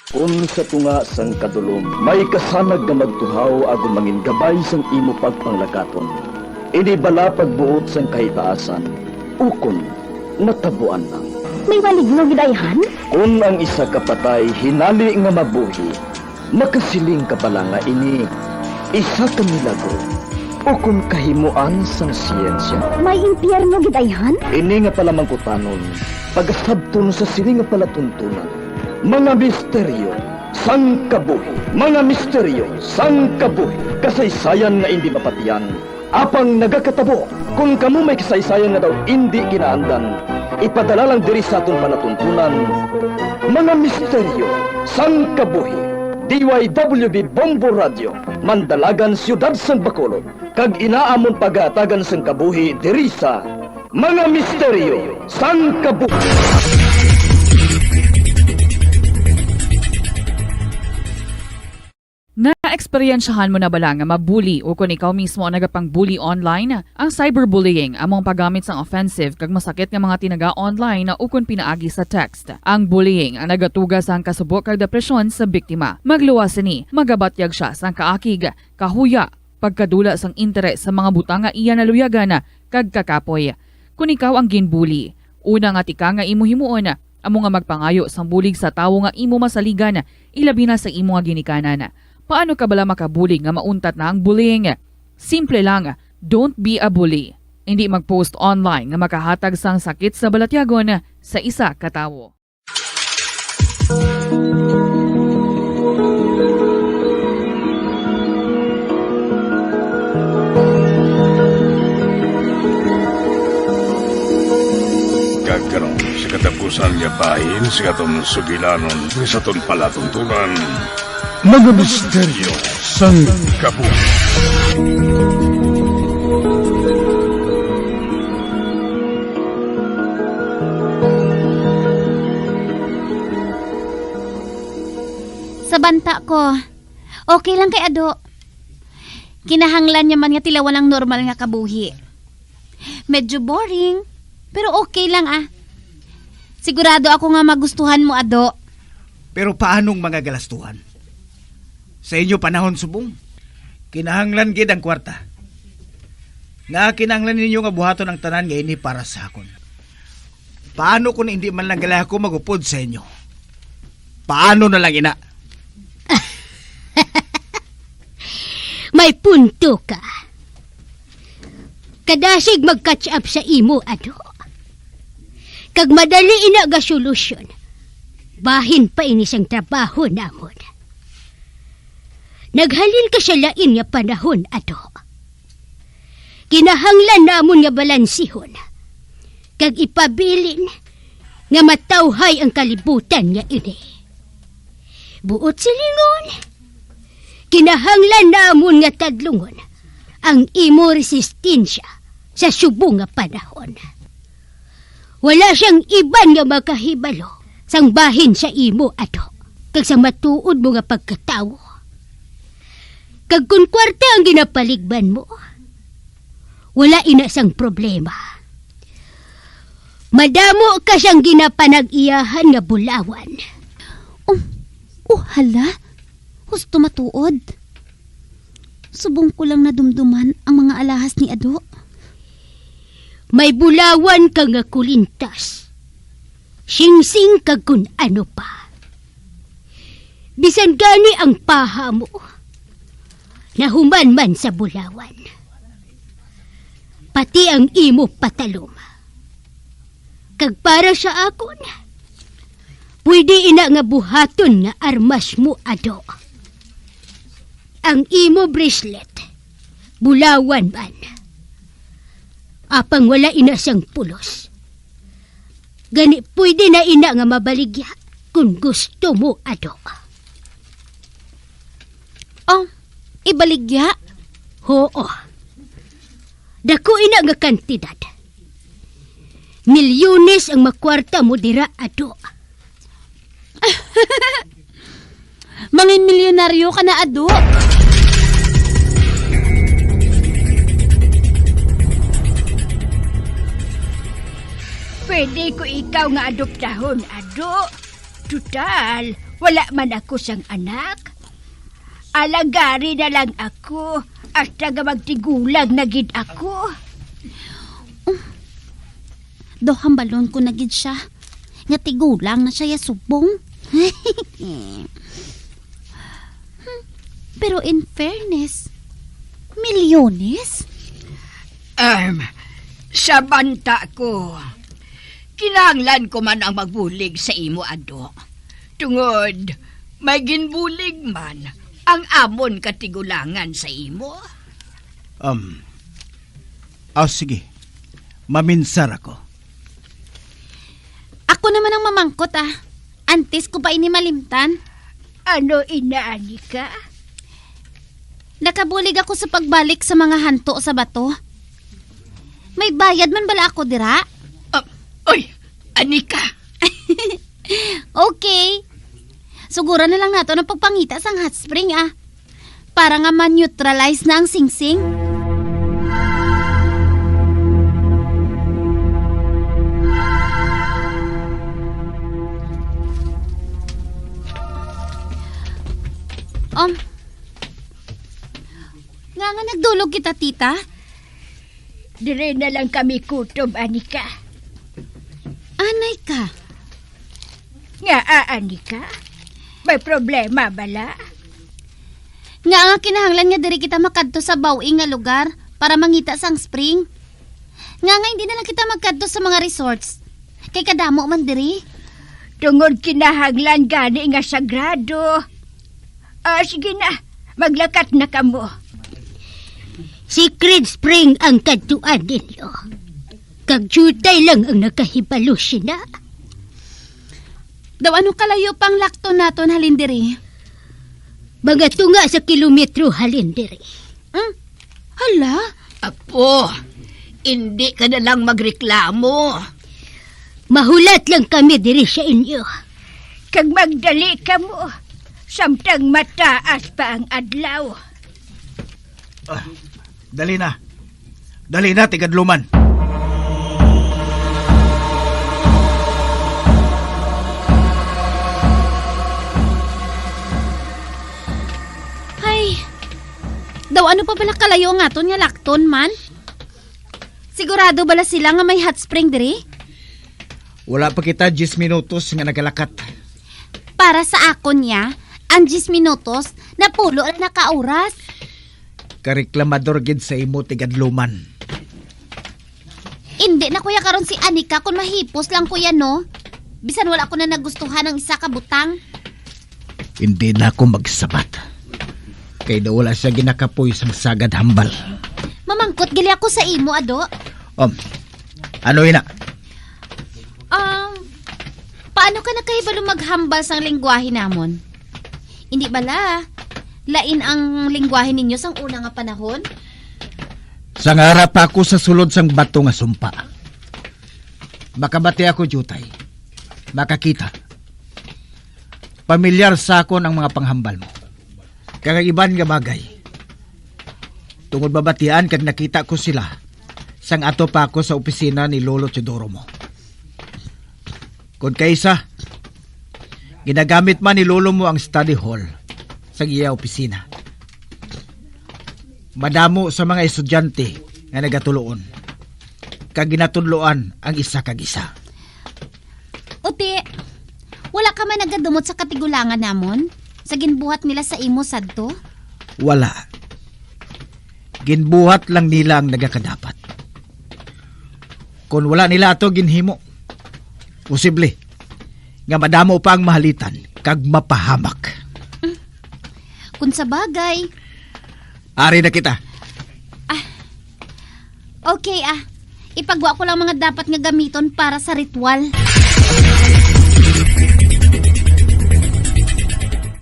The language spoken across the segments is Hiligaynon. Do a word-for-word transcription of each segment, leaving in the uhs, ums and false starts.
Kon sa tunga sang kadulom may kasanag nga magtuhaw agod mangin gabay sang imo pagpanglakaton, ini bala pagbuot sang kahitaasan, ukon natabuan lang. May maligno gid ayhan? Kon ang isa ka patay hinali nga mabuhi, makasiling ka bala nga ini isa ka milagro ukon kahimoan sang siyensya? May impyerno gid ayhan? Ini nga palamangkutanon, pagasabton sa sini nga palatuntunan. Mga misteryo sang kabuhi. Mga misteryo sang kabuhi. Kasaysayan nga indi mapatian, apang nagakatabo. Kon kamo may kasaysayan nga daw indi ginaandan, ipadala lang diri sa aton palatuntunan. Mga misteryo sang kabuhi. D Y W B Bombo Radio, Mandalagan, Siyudad sang Bacolod, kag ina amon pagahatagan sang kabuhi diri sa Mga Misteryo sang Kabuhi. Naeksperyensyahan mo na bala nga mabuli o kon ikaw mismo ang nagapang-bully online? Ang cyberbullying amo ang paggamit sang offensive kag masakit nga mga tinaga online o kon pinaagi sa text. Ang bullying ang nagatuga sang kasubo kag depresyon sa biktima. Magluwas sini, magabatyag sia sang kaakig, kahuya, pagkadula sang interes sa mga butang nga iya naluyagan, kag kakapoy. Kon ikaw ang ginbuli, una nga tika nga imo himuon amo nga magpangayo sang bulig sa tawo nga imo masaligan, ilabi na sa imo nga ginikanan. Paano ka bala makabulig nga mauntat na ang bullying? Simple lang, don't be a bully. Indi mag-post online nga makahatag sang sakit sa balatyagon sa isa ka tawo. Kag karon, sa katapusan nga bahin sa aton sugilanon, sa aton palatuntunan, mga misteryo sang kabuhi. Sa banta ko, okay lang kay Ado. Kinahanglan niya man nga tilawan ang normal nga kabuhi. Medyo boring, pero okay lang, ah. Sigurado ako nga magustuhan mo, Ado. Pero paanong mga galastuhan? Sa inyo panahon subong, kinahanglan gid ang kwarta. Nga kinahanglan ninyo nga buhaton ang tanan nga ini para sa akon. Paano kung hindi man lang gali ako magupod sa inyo? Paano na lang ina? May punto ka. Kadasig mag-catch up sa imo, Ado. Kag madali ina ga solusyon. Bahin pa ini sang trabaho namon. Naghalin ka sa lain nga panahon, Ado. Kinahanglan namon nga balansihon kag ipabilin nga matawhay ang kalibutan nga ini. Buot silingon, kinahanglan namon nga tadlungon ang imo resistensya sa subong nga panahon. Wala siyang iban nga makahibalo sang bahin sa imo, Ado, kag sa matuod mo nga pagkatawo. Kag kon kwarta ang ginapaligban mo, wala ina sang problema. Madamo ka sang ginapanag-iyahan nga bulawan. Um, oh, hala? Husto matuod. Subong ko lang nadumduman ang mga alahas ni Ado. May bulawan ka nga kulintas, singsing kag kun ano pa. Bisan gani ang paha mo, nahuman man sa bulawan. Pati ang imo patalom. Kag para sa akon, pwede ina nga buhaton nga armas mo, Ado. Ang imo bracelet, bulawan man. Apang wala ina sang pulos. Gani, pwede na ina nga mabaligya kung gusto mo, Ado. Oh, ibaligya? Oo. Dako ina nga kantidad. Milyones ang makwarta mo dira, Ado. Mangin milyonaryo ka na, Ado. Pwede ko ikaw nga adoptahon, Ado. Tutal, Wala man ako sang anak. Alagari na lang ako, hasta nga magtigulang na gid ako. Do hambalon ko na gid siya nga tigulang na siya ya subong. Hmm, pero in fairness, milyones? Um, sa banta ko, kinahanglan ko man ang magbulig sa imo, Ado. Tungod, may ginbulig man ang amon katigulangan sa imo. Um, ah, sige. Maminsar ako. Ako naman ang mamangkot, ah. Antes ko pa ini malimtan. Ano ina, Anika? Nakabulig ako sa pagbalik sa mga hanto sa bato. May bayad man bala ako dira? Ah, oy, Anika! Okay. Sugura na lang nato ang pagpangita sang hot spring, ah. Para nga ma-neutralize na ang singsing. Um, nga nga nagdulog kita, tita? Dire na lang kami kutob, Anika. Anay ka. Nga, ah, Anika? May problema bala? Nga nga kinahanglan nga diri kita makadto sa baw-ing nga lugar para mangita sang spring. Nga nga hindi na lang kita magkadto sa mga resorts. Kay kadamo man diri. Tungod kinahanglan gani nga sagrado. Ah, sige na, maglakat na kamo. Sacred Spring ang kadtuan ninyo. Kag diutay lang ang nakahibalo sina. Daw ano kalayo pang lakton naton halin diri? Mga tunga sa kilometro halin diri. Hmm? Hala? Apo, hindi ka na lang magreklamo. Mahulat lang kami diri sa inyo. Kag magdali kamo, samtang mataas pa ang adlaw. Ah, dali na. Dali na, tigadluman. Hay, daw ano pa bala kalayo ang aton nga lakton man? Sigurado bala sila nga may hot spring diri? Wala pa kita diyes minutos nga nagalakat. Para sa akon niya, ang diyes minutos napulo na ka oras. Kareklamador gid sa imo, tigadluman. Indi na, kuya, karon si Anika, kung mahipos lang, kuya, no? Bisan wala ko na nagustuhan ang isa ka butang. Hindi na ako magsabat. Kay daw wala siya ginakapoy sang sagad hambal. Mamangkot gali ako sa imo, Ado. Um, ano ina? Um, paano ka nakahibalo maghambal sang lengguwahe namon? Hindi bala lain ang lengguwahe ninyo sang una nga panahon? Sang ara pa ako sa sulod sang bato nga sumpa, makabati ako, diutay. Makakita. Pamilyar sa akon ang mga panghambal mo, kag ang iban nga bagay, tungod mabatian kag nakita ko sila sang ato pa ako sa opisina ni Lolo Teodoro mo. Kon kaisa, ginagamit man ni Lolo mo ang study hall sang iya opisina. Madamo sa mga estudyante nga nagatuloon kag ginatudloan ang isa kag isa. Uti, wala ka man nagadumot sa katigulangan namon sa ginbuhat nila sa imo sadto? Wala. Ginbuhat lang nila ang nagakadapat. Kon wala nila ato ginhimo, posible nga madamo pa ang mahalitan kag mapahamak. Kung sa bagay. Ari na kita. Ah, okay, ah. Ipagwa ko lang mga dapat nga gamiton para sa ritual.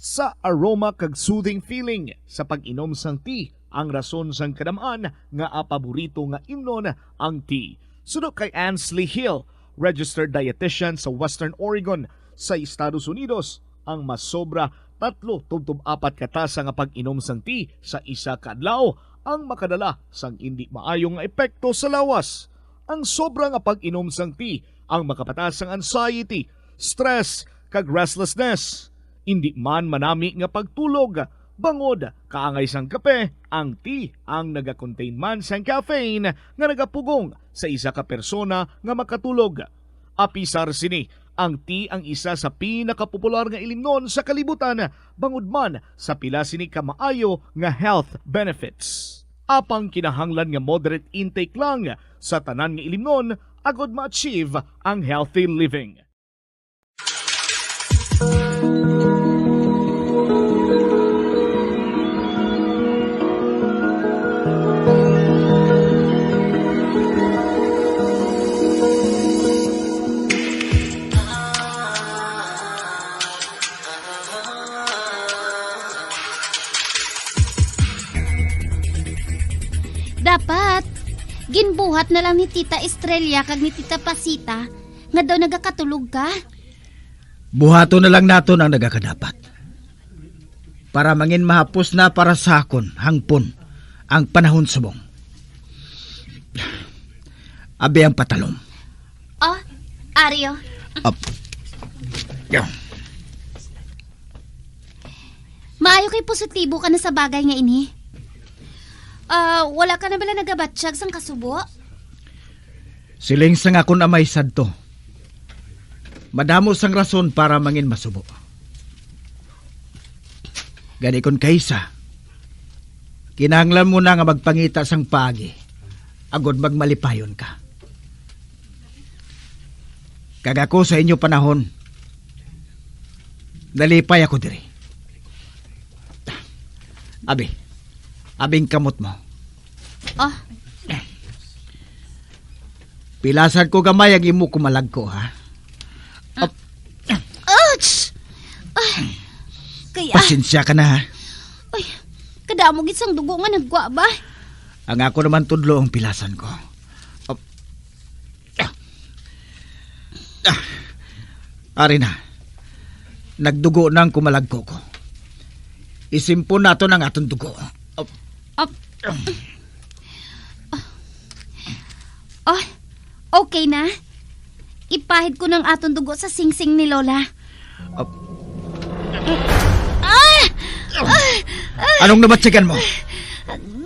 Sa aroma kag soothing feeling sa pag-inom sang tea, ang rason sang kadam-an nga paborito nga imnon ang tea. Suno kay Ansley Hill, registered dietitian sa Western Oregon sa Estados Unidos, ang masobra tatlo tubtob apat ka tasa nga pag-inom sang tea sa isa ka adlaw ang makadala sang indi maayo nga epekto sa lawas. Ang sobra nga pag-inom sang tea ang makapataas sang anxiety, stress, kag restlessness. Indi man manami nga pagtulog, bangod kaangay sang kape, ang tea ang nagakontain man sang caffeine nga nagapugong sa isa ka persona nga makatulog. Apisar sini, ang tea ang isa sa pinakapopular nga ilimnon sa kalibutan, bangod man sa pila sini ka maayo nga health benefits. Apang kinahanglan nga moderate intake lang sa tanan nga ilimnon agod ma-achieve ang healthy living. Dapat, ginbuhat na lang ni Tita Estrella kag ni Tita Pasita nga daw nagakatulog ka. Buhaton na lang naton ang nagakadapat, para mangin mahapos na para sa akon hangpon ang panahon subong. Abi ang patalom. Oh, Ario. Up. Yeah. Maayo kay positibo ka na sa bagay nga ini. Ah, wala ka na bala nagabatyag sang kasubo? Siling sang akon amay sadto, madamo sang rason para mangin masubo. Gani kon kaisa, kinahanglan mo na nga magpangita sang paagi agod magmalipayon ka. Kag ako sa inyo panahon, nalipay ako diri. Abi, abing kamot mo. Oh. Pilasan ko gamay ang imo kumalagko, ha? Ap- Ouch! Ah, kaya, Pasensya ka na, ha? Ay, kadamo gid sang dugo nga naggwa ba? Ang ako naman tudlo ang pilasan ko. Ap- Ah, ari na. Nagdugo na ang kumalagko ko. Isimpon naton ang aton dugo. Op. Op. Oh, okay na. Ipahid ko ng aton dugo sa singsing ni Lola. Op. Ah! Ah! Anong nabatyagan mo?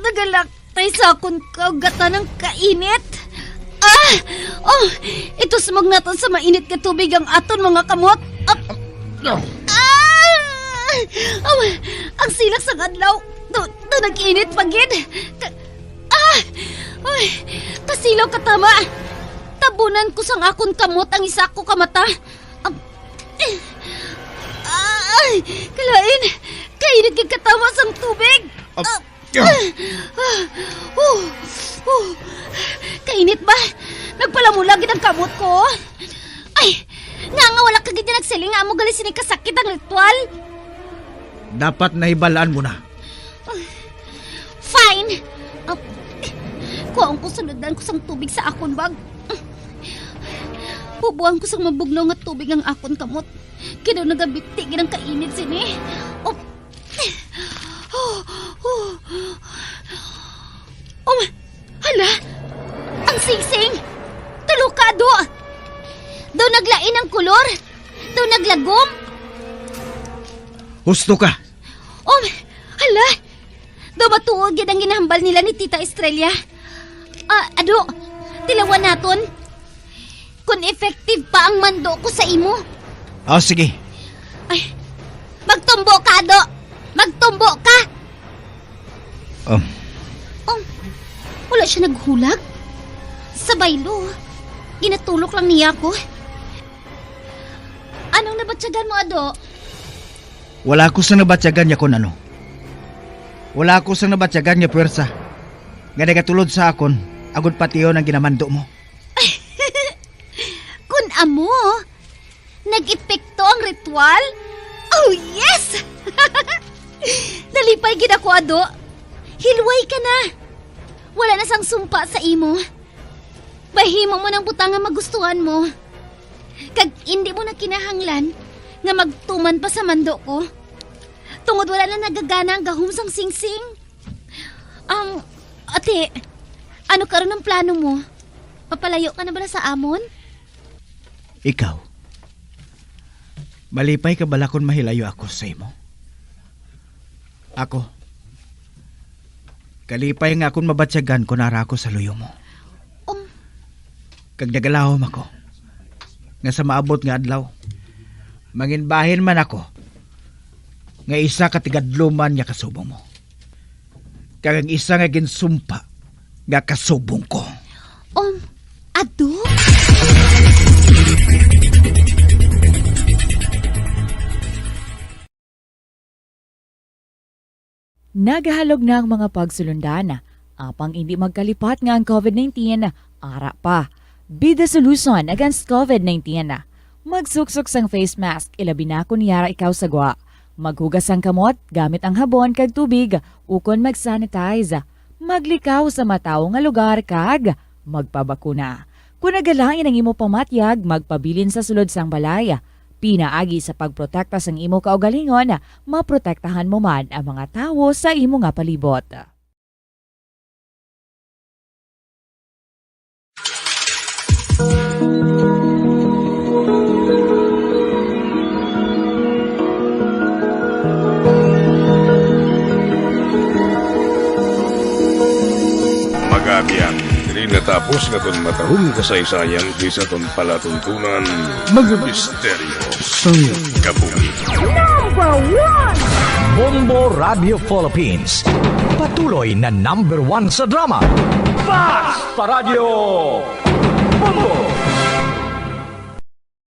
Nagalak Tay, sa akon kaugatan ang kainit. Ah! Oh, itusmog naton sa mainit nga tubig ang aton mga kamot. Ah! Ah! Oh, ang silak sang adlaw. Do, do nag-init pa gid. Ka-, ah! Oy, kasilaw ka tama. Tabunan ko sang akon kamot ang isa ko ka mata. Ah! Ay, kalain. Kainit gid katama sang tubig. Ah! Ah! Ah! Oh! Oh! Kainit ba? Nagpalamula gid ang kamot ko. Ay! Nga nga wala ka gid nagsiling nga amo gali sini kasakit ang ritual? Dapat nahibalaan mo na. Fine! Ah, kuhaon ko, sulodlan ko sang tubig sa akon bag. Bubuang ko sang mabugnaw nga tubig ang akon kamot. Kay daw nagabiti gid ang kainit sini. Oh, Oh, oh. Oh, hala! Ang singsing! Tulo ka, Ado! Daw naglain ang kolor! Daw naglagom! Husto ka! Oh, hala! Daw matuod gid ang ginahambal nila ni Tita Estrella. Ah, Ado, tilawan naton. Kon effective pa ang mando ko sa imo. Ah, sige. Ay, magtumbo ka, Ado. Magtumbo ka. Um. Oh, wala siya naghulag. Sa baylo, ginatulok lang niya ako. Anong nabatyagan mo, Ado? Wala ko sang nabatyagan niya kon ano. Wala ko sang nabatyagan nga puwersa nga nagatulod sa akon agud patihon ang ginamando mo. Kun amo, nag-epekto ang ritual? Oh, yes! Nalipay gid ako, Ado. Hilway ka na. Wala na sang sumpa sa imo. Mahimo mo nang butang nga magustuhan mo. Kag indi mo na kinahanglan nga magtuman pa sa mando ko. Tungod wala na nagagana ang gahom sang singsing. Ang, ate, ano karon ang plano mo? Papalayo ka na bala sa amon? Ikaw, Malipay ka bala kon mahilayo ako sa imo? Ako, kalipay nga akon mabatyagan kon ara ako sa luyo mo. Um. Kag nagalahom ako nga sa maabot nga adlaw, manginbahin man ako nga isa ka tigadluman nga kasubong mo, kag ang isa nga ginsumpa nga kasubong ko. Um, adto? Nagahalog na ang mga pagsulundan, apang indi magkalipat nga ang covid nineteen ara pa. Be the solution against covid nineteen. Magsuksok sang face mask, ilabi na kon yara ikaw sa gwa. Maghugas sang kamot gamit ang habon kag tubig, ukon mag-sanitize. Maglikaw sa matawo nga lugar kag magpabakuna. Kon nagalain ang imo pamatyag, magpabilin sa sulod sang balay. Pinaagi sa pagprotekta sang imo kaugalingon, maprotektahan mo man ang mga tawo sa imo nga palibot. Mag-abyan, diri natapos nga aton matahong kasaysayan sa aton palatuntunan, mga misteryo sang kabuhi. Number one! Bombo Radio Philippines, patuloy na number one sa drama. Basta Radyo Bombo!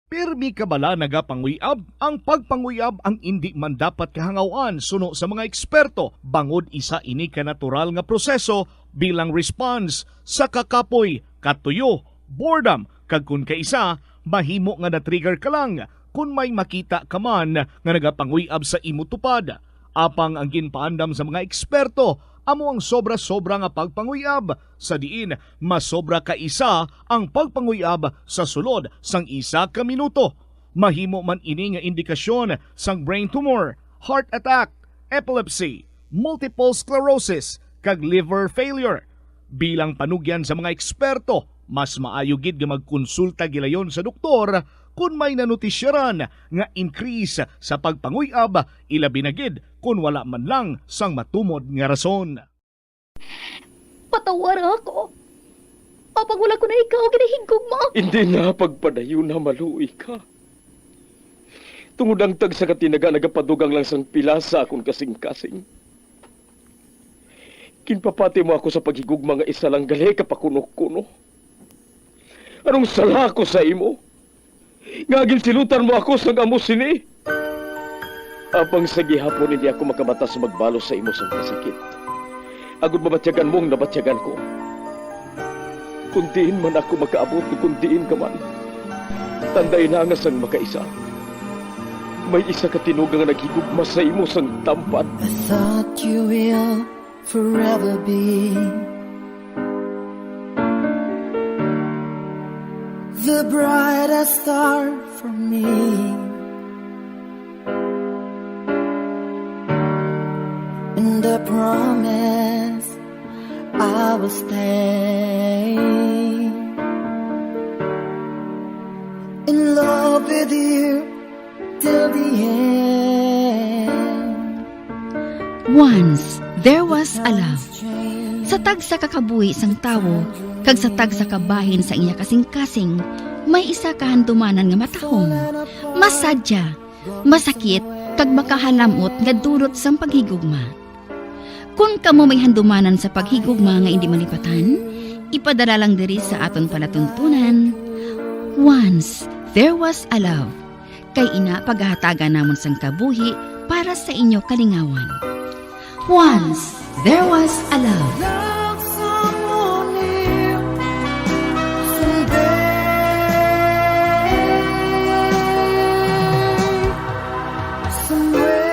Pirmi ka bala nagapanguy-ab? Ang pagpanguy-ab ang indi man dapat kahangaw-an suno sa mga eksperto, bangod isa ini ka natural nga proseso bilang response sa kakapoy, katuyo, boredom, kag kon kaisa, mahimo nga na-trigger ka lang kon may makita ka man nga nagapanguy-ab sa imo tupad. Apang ang ginpaandam sa mga eksperto amo ang sobra-sobra nga pagpanguy-ab, sa diin masobra ka isa ang pagpanguy-ab sa sulod sang isa ka minuto. Mahimo man ini nga indikasyon sang brain tumor, heart attack, epilepsy, multiple sclerosis, kag liver failure. Bilang panugyan sa mga eksperto, mas maayo gid nga magkonsulta gilayon sa doktor kon may nanotisyaran nga increase sa pagpanguy-ab, ilabi na gid kon wala man lang sang matumod nga rason. Patawara ako. Apang wala ko na ikaw ginahigugma. Hindi na pagpadayon na maluoy ka. Tungod ang tagsa ka tinaga nagapadugang lang sang pila sa akon kasing-kasing. Ginpapati mo ako sa paghigugma nga isa lang gali ka pakuno-kuno. Anong sala ako sa imo? Nga ginsilutan mo ako sang amo sini? Apang sa gihapon hindi ako makamata sa magbalos sa imo sang kasakit, agod mabatyagan mo ang nabatyagan ko. Kung diin man ako makaabot, kung diin ka man, tandai na nga sang makaisa, may isa ka tinuga nga naghigugma sa imo sang tampad. I thought you will forever be the brightest star for me, and I promise I will stay in love with you till the end. Once, there was a love. Sa tagsa ka kabuhi sang tawo kag sa tagsa ka bahin sang iya kasing-kasing, may isa ka handumanan nga matahom, masadya, masakit, kag makahalam-ot nga dulot sang paghigugma. Kon kamo may handumanan sa paghigugma nga indi malipatan, ipadala lang diri sa aton palatuntunan. Once, there was a love. Kay ina, pagahatagan namon sang kabuhi para sa inyo kalingawan. Once there was a love. Love someone new someday, somewhere.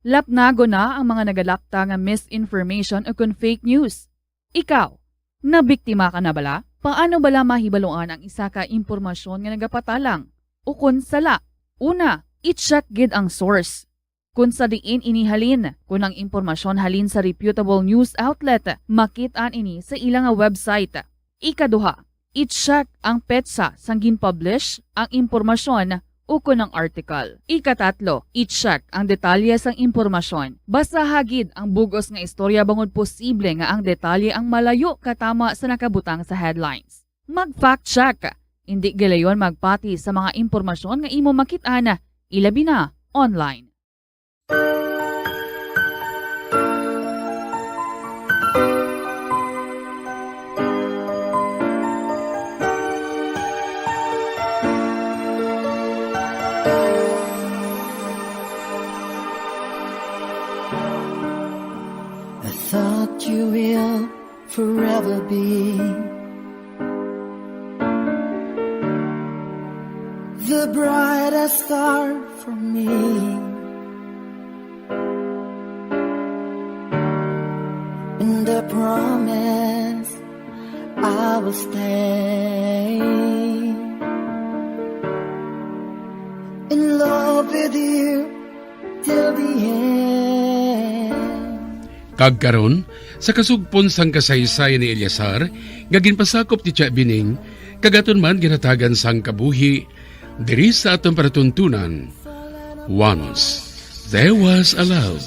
Lapnagon na ang mga nagalakta nga misinformation ukon fake news. Ikaw, nabiktima ka na bala? Paano bala mahibaluan ang isa ka impormasyon nga nagapatalang ukon sala? Una, i-check gid ang source. kon sa diin ini halin. Kon ang impormasyon halin sa reputable news outlet, makit-an ini sa ila nga website. Ikaduha, i-check ang petsa sang gin-publish ang impormasyon ukon ang article. Ikatatlo, i-check ang detalye sang impormasyon. Basaha gid ang bug-os nga istorya bangod posible nga ang detalye ang malayo katama sa nakabutang sa headlines. Mag-fact check. Indi gilayon magpati sa mga impormasyon nga imo makit-an, ilabi na online. I thought you will forever be the brightest star for me, and I promise I will stay in love with you till the end. Kag karon, sa kasugpon sang kasaysayan ni Eleazar, nga ginpasakop ni Tia Bining, kag aton man ginhatagan sang kabuhi, diri sa aton palatuntunan, Once There Was a Love,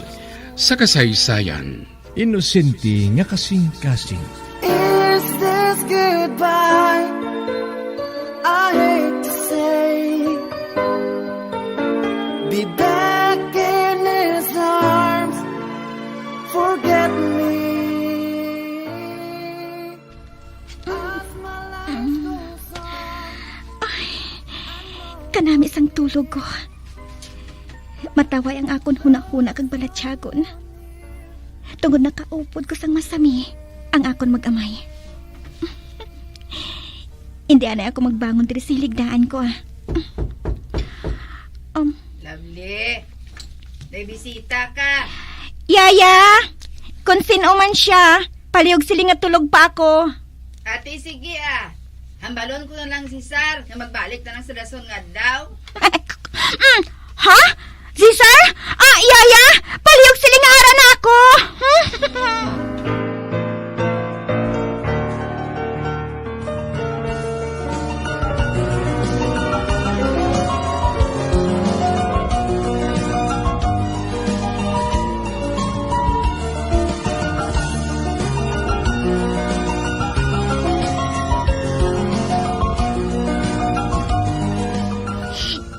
sa kasaysayan. Inosente nga kasing-kasing. Is this goodbye? I hate to say, be back in his arms, forget me. As my life goes on. Ay, kanami sang tulog ko. Mataway ang akon hunahuna kag balatyagon. Tungod nakaupod ko sang masami ang akon mag-amay. Indi anay ako magbangon diri sa hiligdaan ko, ah. Um. Lovely, may bisita ka. Yaya, kung sin-o man sia, palihog sila nga tulog pa ako. Ate, sige, ah. Hambalon ko na lang si Sar nga magbalik na lang sa dason nga adlaw. Mm, ha? Si Sar? Ah, Yaya, palihog sila nga ara na ako.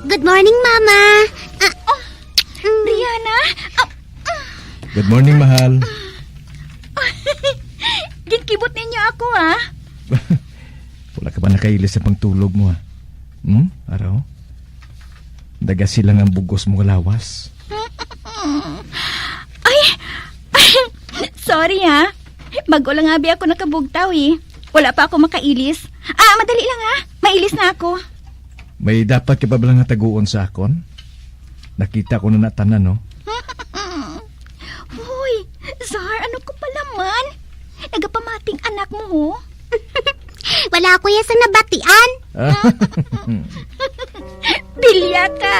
Good morning, Mama. Ah, oh, mm. Rihanna? Ah, ah. Good morning, mahal. Ginkibot ninyo ako, ah. Wala ka ba nakailis sa pangtulog mo, ah? Hmm? Araw? Daga sila nga bugos mo lawas. Ay! Ay! Sorry, ha. Bago lang abi ako nakabugtaw, eh. Wala pa ako makailis. Ah, madali lang, ha. Mailis na ako. May dapat ka pa ba nga taguon sa akon? Nakita ko na natanan, no? Hoy, Zar, ano ka pala man? Nagapamating anak mo, ho? Wala ko ya sa nabatian. Ah. Bilya ka.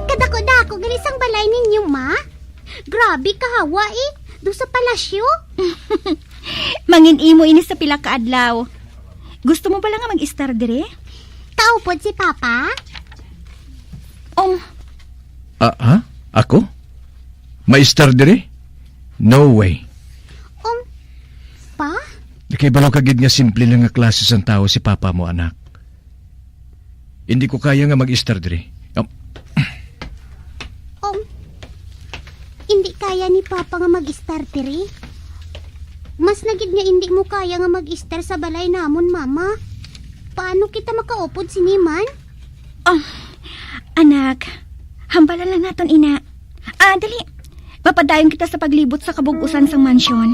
Kadako-dako gani sang balay ninyo, ma. Grabe kahawa, eh. Do sa palasyo. Mangin-imo ini sa pila ka adlaw. Gusto mo bala nga mag-estar dire? Kaupod si Papa? Um. Ah, ha? Ako? Maestar diri? No way. Um, Pa? Kay balo ka gid nga simple lang nga klase sang tawo si papa mo, anak. Hindi ko kaya nga mag-estar diri. Um, Um, hindi kaya ni Papa nga mag-estar diri. Mas na gid nga hindi mo kaya nga mag-estar sa balay namon, Mama. Paano kita makaupod sini man? Oh, anak, hambalan lang naton ina. Ah, dali. Mapadayon kita sa paglibot sa kabug-usan sang mansyon.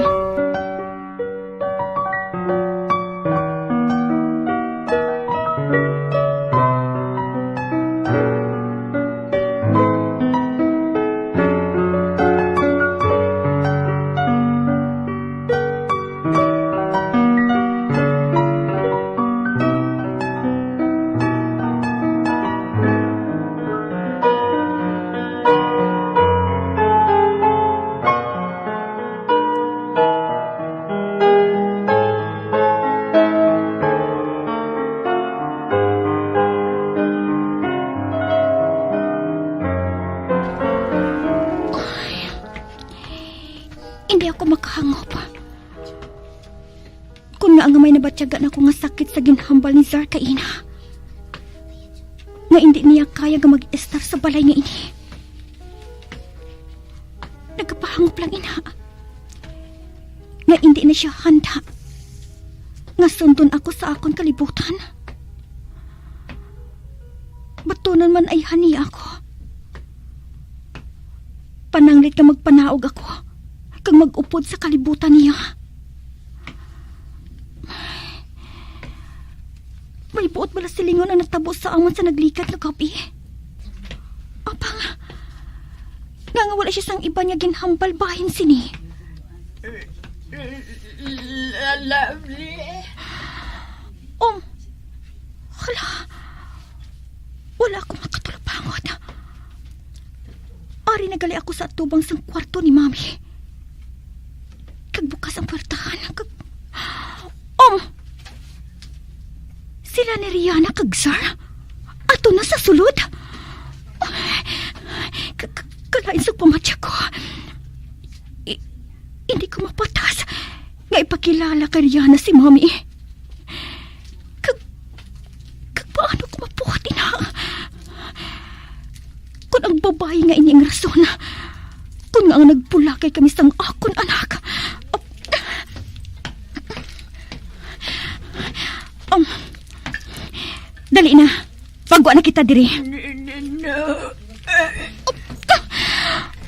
Hindi ako makahangop. Kun ngaa nga may nabatyagan ako nga sakit sa ginhambal ni Zar kay ina, nga indi niya kaya nga mag-estar sa balay nga ini. Nagapahangop lang ina nga indi na sia handa nga sundon ako sa akon kalibutan. Batunon man ayhan niya ako. Pananglit nga magpanaog ako kag mag-upod sa kalibutan niya. May buot bala silingon ang natabo sa amon sa naglikat nga gab-i? Apang, nga nga wala sia sang iban nga ginhambal bahin sini? La-, lovely. Um, hala, wala ako makatulog pangot. Ari na gali ako sa atubang sang kwarto ni Mami. Kag bukas ang puwertahan. Kag, um, sila ni Rihanna kag Zar? Ato na sa sulod? Ka-, ka-, kalain sa pamatya ko. I-, hindi ko mapatas nga ipakilala kay Rihanna si Mami. Kag, kag paano ko mabuhat ina? Kun ang babayi nga ini ang rason, kun nga ang nagpulakay kami sang akon anak. Um, dali na. Pagwa na kita diri. N-, n-, no.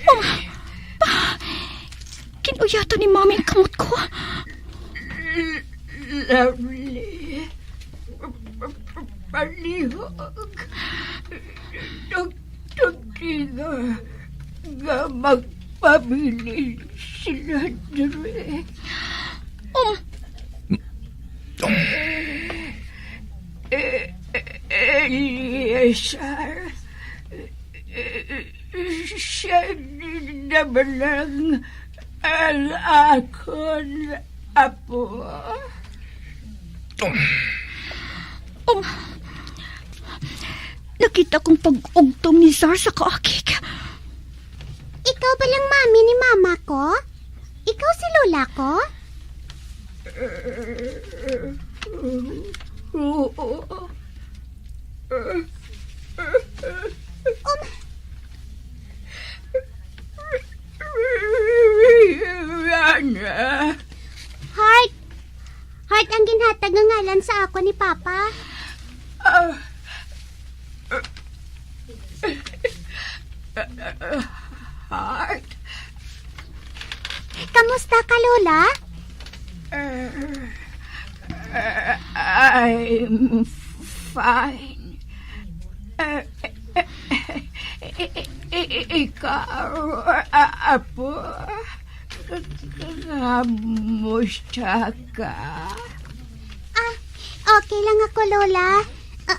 Um, pa, kinuyato ni Mami ang kamot ko. Lovely. Palihog. Tug-, tugtino nga magpabilin sila diri. Um. Eh, eh, Eleazar, eh, siya na ba lang ang akon apo? Um, nakita kong pag-ugtom ni Zar sa kaakig. Ikaw ba lang mami ni mama ko? Ikaw si lola ko? Oo. Um, Rana. Heart. Heart ang ginhatag nga ngalan sa akon ni Papa. Ah. Heart. Kamusta ka, Lola? Uh, uh, I'm fine. Uh, i-, i-, i-, ikaw, a-, apo, kamusta ka? Ah, okay lang ako, Lola. Ah,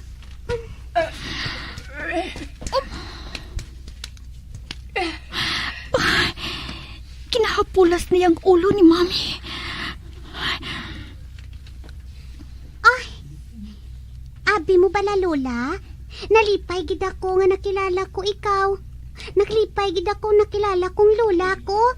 Kinahapulas niya ang ulo ni Mami. Ay, abi mo bala, Lola? Nalipay gid ako nga nakilala ko ikaw. Nalipay gid ako nakilala kong lola ko.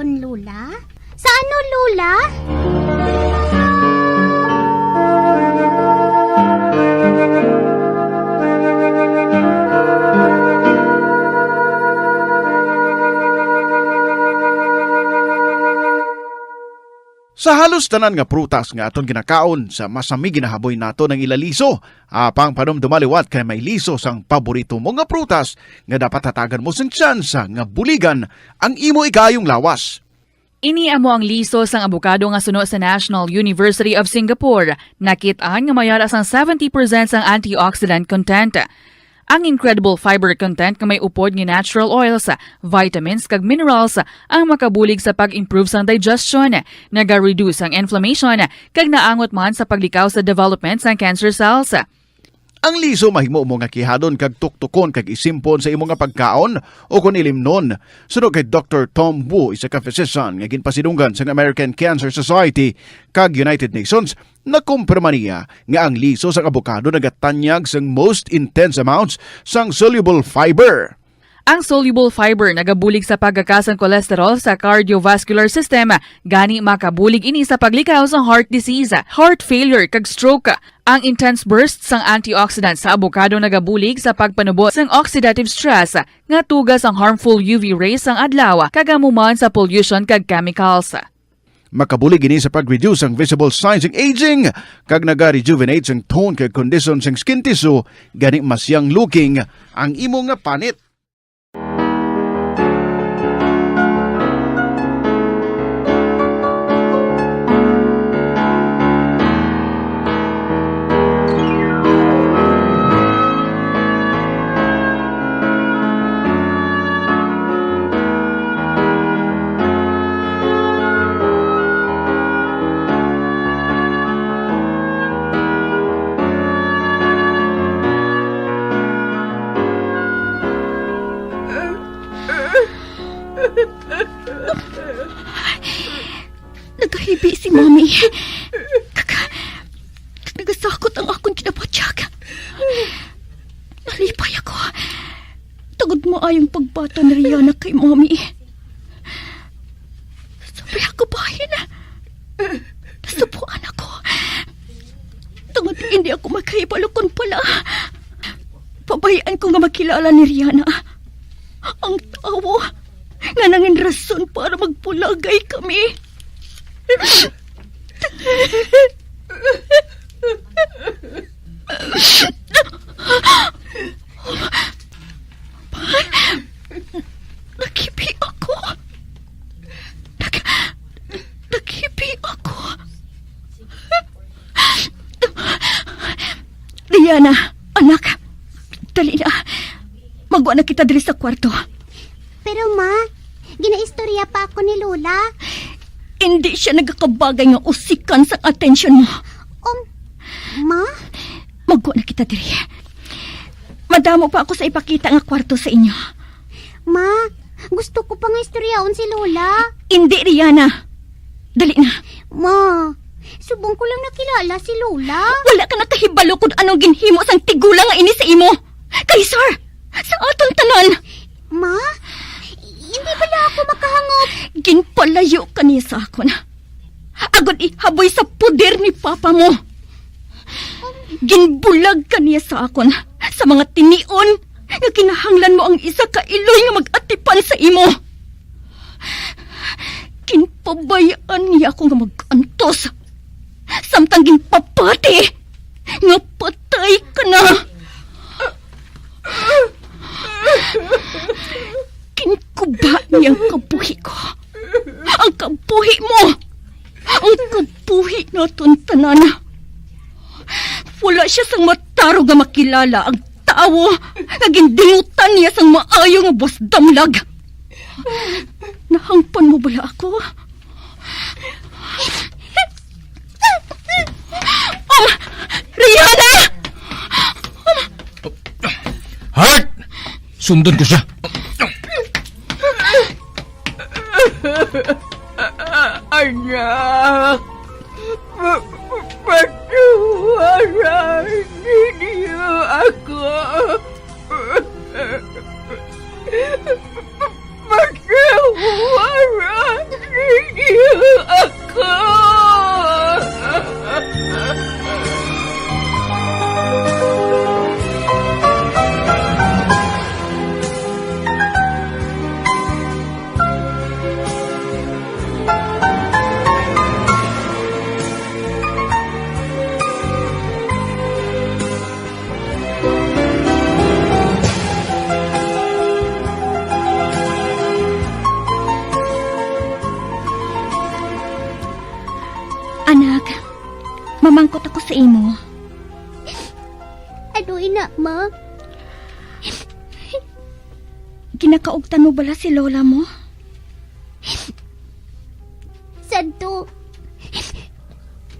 Lola? Sa ano, Lola? Sa halos tanan nga prutas nga aton ginakaon, sa masami ginahaboy naton ang ila liso. Apang panumduma liwat kay may liso sang paborito mo nga prutas nga dapat hatagan mo sing tsansa nga buligan ang imo ikaayong lawas. Ini amo ang liso sang abokado nga suno sa National University of Singapore. Nakit-an nga may ara sang seventy percent sang antioxidant content. Ang incredible fiber content nga may upod nga natural oils, vitamins, kag minerals ang makabulig sa pag-improve sang digestion, naga-reduce ang inflammation, kag naangot man sa paglikaw sa development sang cancer cells. Ang liso mahimo mo nga kihadon kag tuktukon kag isimpon sa imo nga pagkaon o kon ilimnon. Suno kay Doktor Tom Wu, isa ka physician nga ginpasidunggan sang American Cancer Society kag United Nations, nakumpirma niya nga ang liso sang abokado nagatanyag sang most intense amounts sang soluble fiber. Ang soluble fiber nagabulig sa pagkaka sang cholesterol sa cardiovascular system, gani makabulig ini sa paglikaw sa heart disease, heart failure, kag stroke. Ang intense burst sang antioxidant sa abokado nagabulig sa pagpanubo sang oxidative stress nga tuga sang harmful U V rays sang adlaw kag amo man sa pollution kag chemicals. Makabulig ini sa pag-reduce sang visible signs sang aging kag naga-rejuvenate sang tone kag kondisyon sang skin tissue, gani mas young looking ang imo nga panit. Nagahibi si Mami. Kag nagasakot ang akon kinabatyag. Nalipay ako tungod maayong pagbata ni Rihanna kay Mami. Sobra ako bahin. Nasubuan ako. Tungod hindi ako makahibalo kon pala pabayaan ko nga makilala ni Rihanna ang tawo nga nangin rason para magpulagay kami. Naghibi ako. Nag-, naghibi ako. Diana, anak, dali na. Magwa na kita diri sa kwarto. Pero, Ma, ginaistorya pa ako ni Lola. Hindi siya nagakabagay nga usikan sang atensyon mo. Um, Ma? Magwa na kita diri. Madamo pa ako sa ipakita nga kwarto sa inyo. Ma, gusto ko pa nga istoryaon si Lola. Hindi, Rihanna. Dali na. Ma, subong ko lang nakilala si Lola. Wala ka nakahibalo kung anong ginhimo sang tigulang nga ini sa imo. Kay sir, sa aton tanan. Ma, hindi bala ako makahangop. Ginpalayo ka niya sa akon. Agod ihaboy sa poder ni papa mo. Ginbulag ka niya sa akon sa mga tinion nga kinahanglan mo ang isa ka iloy nga mag-atipan sa imo. Ginpabayaan niya ako nga mag-antos, samtang ginpapati nga patay ka na. Ginkuba niya ang kabuhi ko, ang kabuhi mo, ang kabuhi naton tanan. Wala siya sang matarog nga makilala ang tawo nga gindingutan niya sang maayo nga buwas damlag. Nahangpan mo bala ako? Um, Rihanna! Heart! Sundon ko siya. Anak, pa-, pa-, patawaran ninyo ako. Patawaran. Ina, ma. Ginakaugtan mo bala si lola mo? Sadto,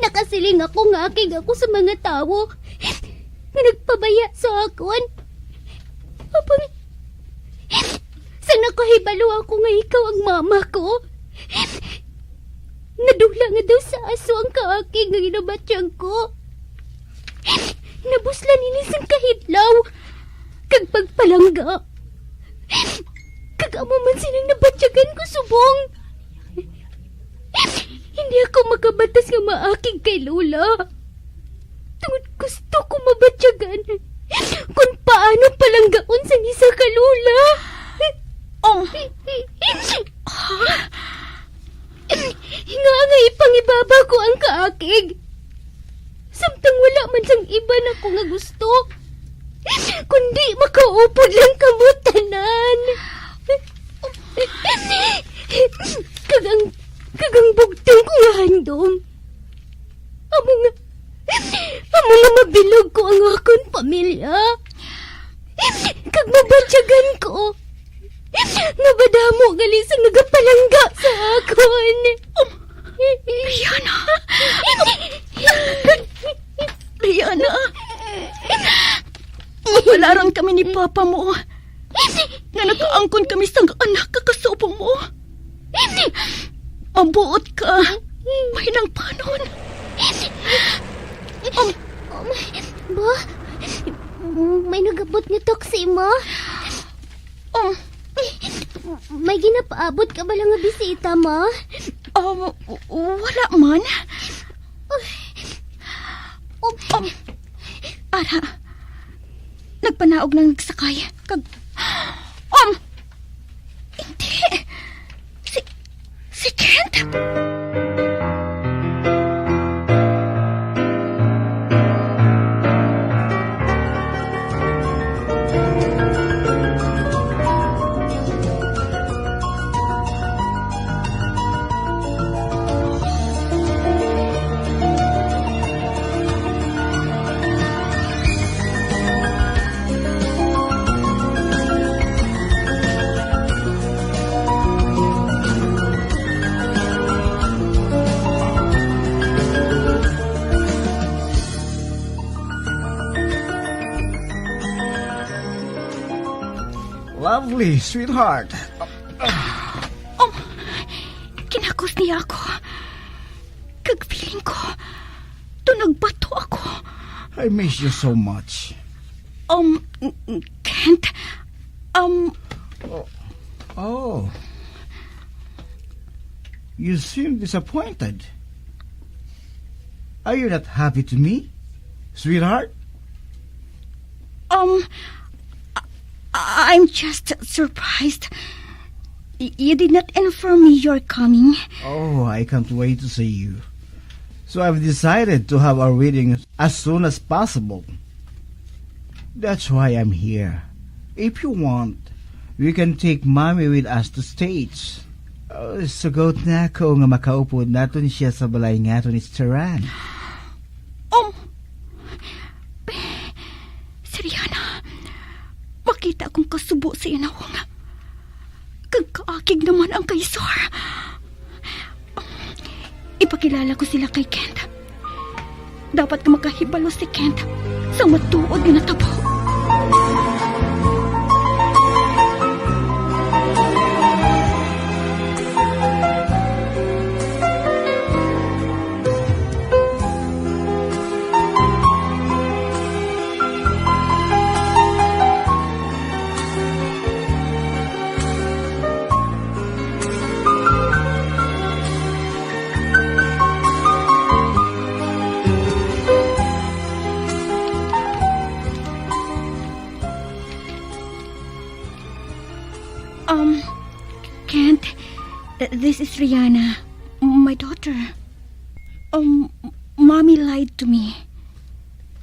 nakasiling ako nga akig ako sa mga tawo nga nagpabaya sa akon. Apang sa nakahibalo ako nga ikaw ang mama ko, nadula nga daw sa aso ang kaakig nga ginabatyag ko. Nabuslan ini sang kahidlaw kag pagpalangga. Kag amo man sining nabatyagan ko subong. Hindi ako makabatas nga maakig kay Lola. Tungod gusto ko mabatyagan kung paano palanggaon sang isa ka Lola. Oh. Nga nga ipangibaba ko ang kaakig. Samtang wala man sang iban ako nga gusto. Kundi makaupod lang kamo tanan. Kag ang, kag ang bugtong ko nga handom. Amo nga, amo nga mabilog ko ang akon pamilya. Kag mabatyagan ko nga madamo gali sang nagapalangga sa akon. Rihanna! Rihanna! Mapalaran kami ni Papa mo nga nakaangkon kami sang anak nga kasubo mo. Mabuot ka. Mahinang panon. Um, Ba? May nagabot nga taxi, ma? Um, May ginapaabot ka bala nga bisita, ma? Um, w- wala man. Um, Um, ara, nagpanaog lang nagsakay. Kag, um, hindi. Si, si Kent? Lovely, sweetheart. Um, kinakos niya ako. Kag feeling ko, tunag bato ako. I miss you so much. Um, Kent, um, Oh. Oh. You seem disappointed. Are you not happy to me, sweetheart? Um, I- I'm just surprised. Y- you did not inform me you're coming. Oh, I can't wait to see you. So I've decided to have our wedding as soon as possible. That's why I'm here. If you want, we can take Mommy with us to States. Uh, sugot na ako nga makaupod naton siya sa balay nga ni Teran. Um, si Rihanna, makita akong kasubo sa inawong. Kag kaakig naman ang kay Sir. Ipakilala ko sila kay Kent. Dapat nga makahibalo si Kent sa matuod nga natabo. Um, Kent, uh, this is Rihanna, my daughter. Um, Mommy lied to me.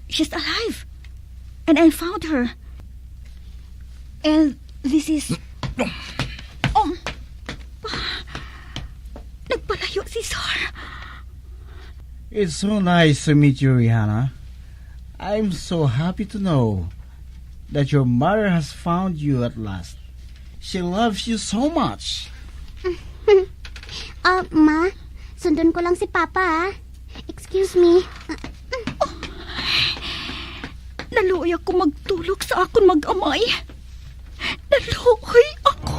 She's alive. And I found her. And this is, um, nagpalayo si Sir. It's so nice to meet you, Rihanna. I'm so happy to know that your mother has found you at last. She loves you so much. Ah, Ma, sundon ko lang si Papa, ah. Excuse me. Naluoy ako magtulog sa akon mag-amay. Naluoy ako.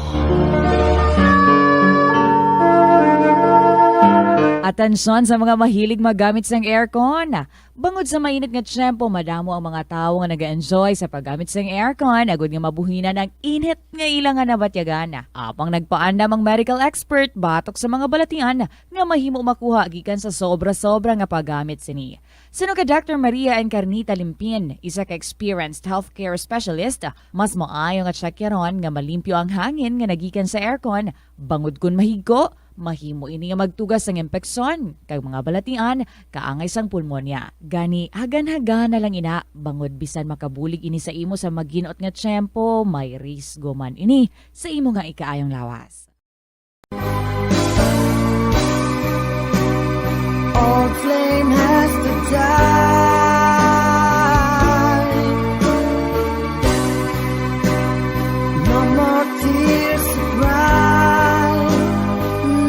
Atensyon sa mga mahilig maggamit sang aircon. Bangod sa mainit nga tiyempo, madamo ang mga tawo nga naga-enjoy sa paggamit sang aircon, agud nga mabuhinan ang init nga ila nga nabatyagan. Apang nagpaandam ang medical expert batok sa mga balatian nga mahimo makuha gikan sa sobra-sobra nga paggamit sini. Suno kay Doctor Maria Encarnita Limpin, isa ka experienced healthcare specialist, mas maayo nga tiyakyaron nga malimpyo ang hangin nga nagikan sa aircon, bangod kon mahigko, mahimo ini nga magtugas sang impeksyon kag mga balatian kaangay sang pulmonya. Gani, hagan-hagan na lang ina, bangod bisan makabulig ini sa imo sa maginot nga tiyempo, may risgo man ini sa imo nga ikaayong lawas. All flame has to die. No more tears to cry.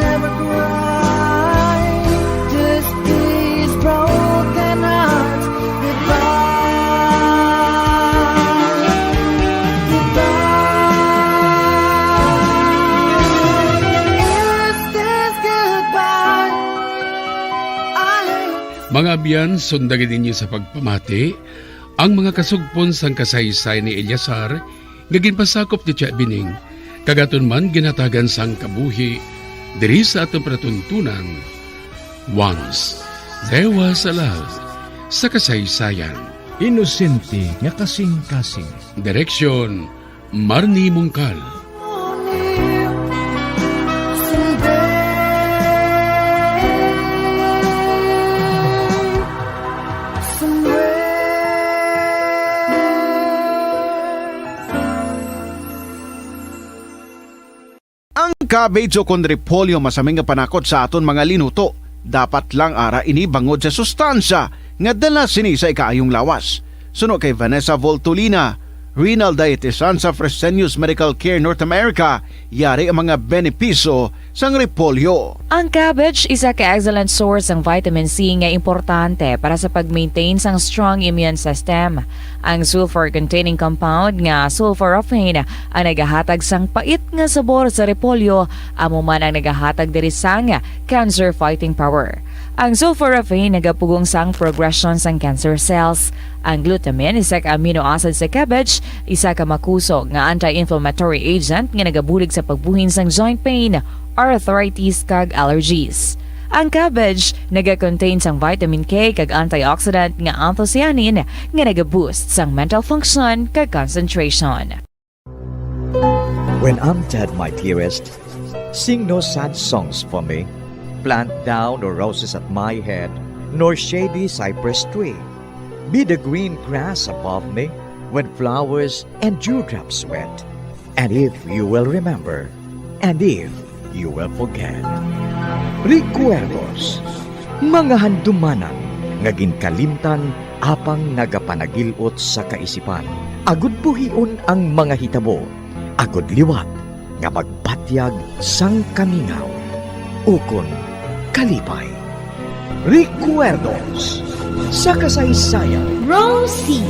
Never cry. Just these broken hearts. Goodbye. Goodbye. Is this goodbye? I Mga abyan, sunda gid ninyo sa pagpamati ang mga kasugpon sang kasaysayan ni Eleazar nga ginpasakop ni Tia Bining, kag aton man ginhatagan sang kabuhi diri sa aton palatuntunan. Once there was a love sa kasaysayan. Inosente nga kasing-kasing. Direksyon, Marnie Mungkal. Ang cabbage o kon repolyo masami nga panakot sa aton mga linuto. Dapat lang ara ini bangod sa sustansya nga dala sini sa ikaayong lawas. Suno kay Vanessa Voltolina, renal dietitian sa Fresenius Medical Care North America, yari ang mga benepisyo sang repolyo. Ang cabbage isa ka excellent source sang vitamin C nga importante para sa pag-maintain sang strong immune system. Ang sulfur-containing compound nga sulforaphane ang nagahatag sang pait nga sabor sa repolyo, amo man ang nagahatag diri sang cancer fighting power. Ang sulforaphane nagapugong sang progression sang cancer cells. Ang glutamine, isa ka amino acid sa cabbage, isa ka makusog nga anti-inflammatory agent nga nagabulig sa pagbuhin sang joint pain, arthritis, kag allergies. Ang cabbage naga-contain sang vitamin K kag antioxidant nga anthocyanin nga naga-boost sang mental function kag concentration. When I'm dead, my dearest, sing no sad songs for me. Plant thou no roses at my head, nor shady cypress tree. Be the green grass above me, when flowers and dewdrops wet. And if you will remember, and if you will forget. Recuerdos, mga handumanan nga ginkalimtan apang nagapanagil-ot sa kaisipan. Agud buhion ang mga hitabo, agud liwat nga magbatyag sang kamingaw ukon kalipay. Recuerdos sa kasaysayan. Rosie.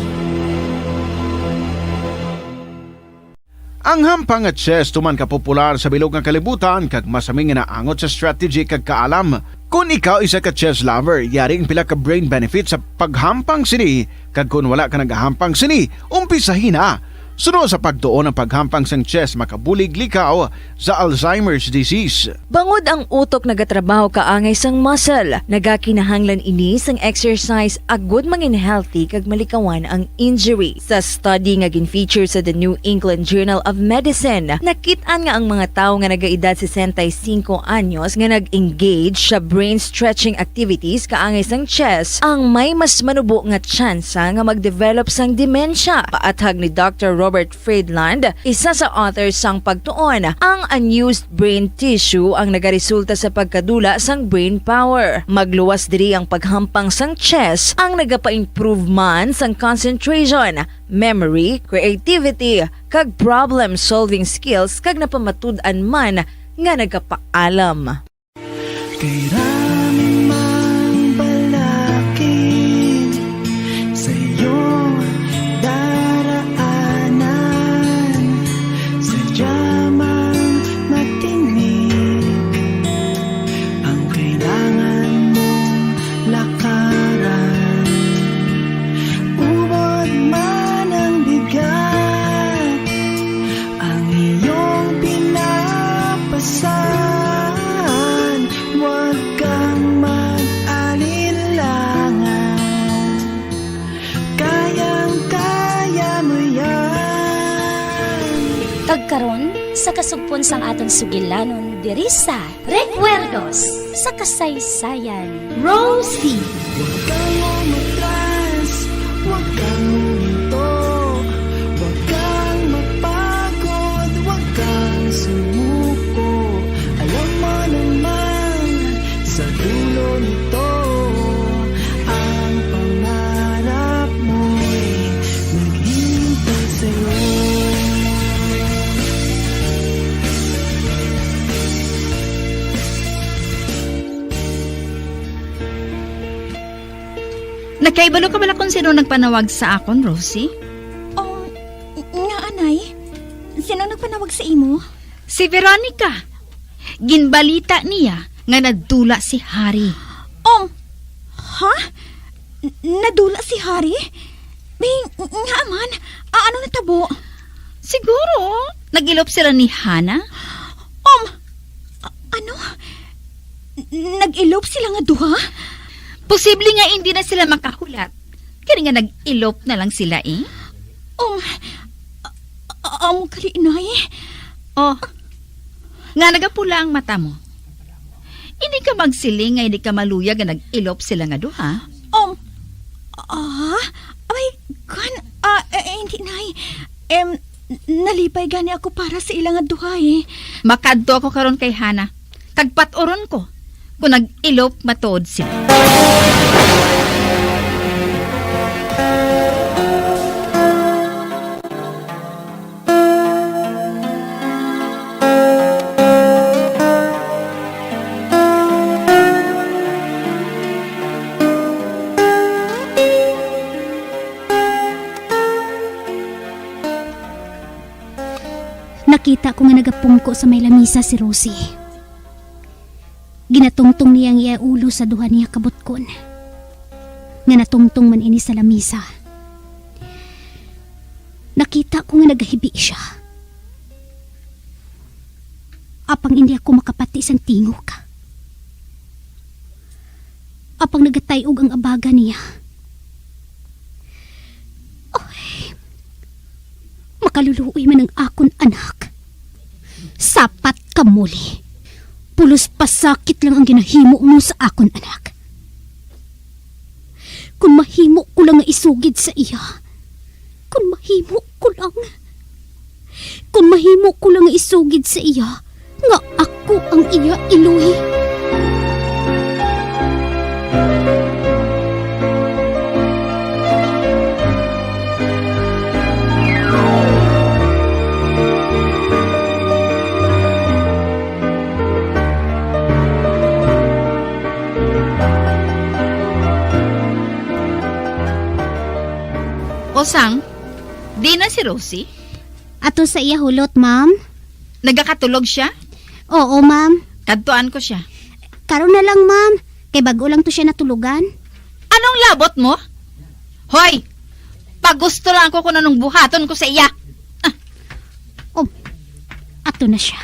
Ang hampang nga chess tuman ka popular sa bilog nga kalibutan kag masami nga naangot sa strategy kag kaalam. Kon ikaw isa ka chess lover, yari ang pila ka brain benefits sa paghampang sini, kag kon wala ka nagahampang sini, umpisahi na. Suno sa pagtuon, ang paghampang sang chess makabulig likaw sa Alzheimer's disease. Bangod ang utok nagatrabaho kaangay sang muscle, nagakinahanglan ini sang exercise agud mangin healthy kag malikawan ang injury. Sa study nga gin-feature sa The New England Journal of Medicine, nakit-an nga ang mga tawo nga nagaedad sesenta y cinco anyos nga nag-engage sa brain stretching activities kaangay sang chess ang may mas manubo nga tsansa nga mag-develop sang demensya. Paathag ni Doctor Robert Friedland, isa sa author sang pagtuon, ang unused brain tissue ang nagaresulta sa pagkadula sang brain power. Magluwas diri ang paghampang sang chess, ang nagapa-improve man sang concentration, memory, creativity, kag problem-solving skills, kag napamatud-an man nga nagapaalam. Kay rami mang balakid sa iyong daraanan, sadya mang matinik ang kailangan mong lakaran. Ubod man ang bigat, ang iyong pinapasan, huwag kang mag-alinlangan. Kayang-kaya mo yan. Kag karon, sa kasugpon sang aton sugilanon diri sa Recuerdos sa Kasaysayan, Rosie. Huwag kang umatras, huwag kang huminto, huwag kang mapagod, huwag kang sumuko. Alam mo naman, sa dulo nito, ang pangarap mo'y naghihintay sa'yo. Nakaibalo ka bala kung sino nagpanawag sa akon, Rosie? Oh, nga, anay? Sino nagpanawag sa imo? Si Veronica. Ginbalita niya nga nadula si Harry. Um, ha? N-, nadula si Harry? May, nga man, a-, ano natabo? Siguro, nag-ilop sila ni Hana. Um, a-, ano? N-, nag-ilop sila nga duha? Posible nga hindi na sila makahulat. Kani nga nag-ilop na lang sila, eh. Um, a-, a-, amo gali, Nay. Oh, nga nagapula ang mata mo. Hindi ka magsiling nga hindi ka maluyag nga nag-ilop sila nga duha. Um, ah, ay, kan, ah, eh, eh, hindi, Nay. Em, nalipay gani ako para sa ila nga duha, eh. Makadto ako karon kay Hana, kag pat-uron ko kung nag-ilop matuod sila. Nakita ko nga nagapungko sa may lamisa si Rosie. Ginatungtong niya ang iya ulo sa duha niya ka butkon, nga natungtong man ini sa lamisa. Nakita ko nga nagahibi sia. Apang indi ako makapati sang tingog. Apang nagatay-og ang abaga niya. Ay, makaluluoy man ang akon anak. Sapat ka, Molly. Pulos pasakit lang ang ginahimo mo sa akon anak. Kung mahimo ko lang nga isugid sa iya, kung mahimo ko lang, kung mahimo ko lang nga isugid sa iya nga ako ang iya iloy. O, sang, di na si Rosie? Ato sa iya hulot, ma'am. Nagakatulog siya? Oo, ma'am. Kadtuan ko siya. Karon na lang, ma'am. Kay bag-o lang to siya natulugan. Anong labot mo? Hoy! Pagusto lang ako kung anong buhaton ko sa iya. Ah. Oh, ato na siya.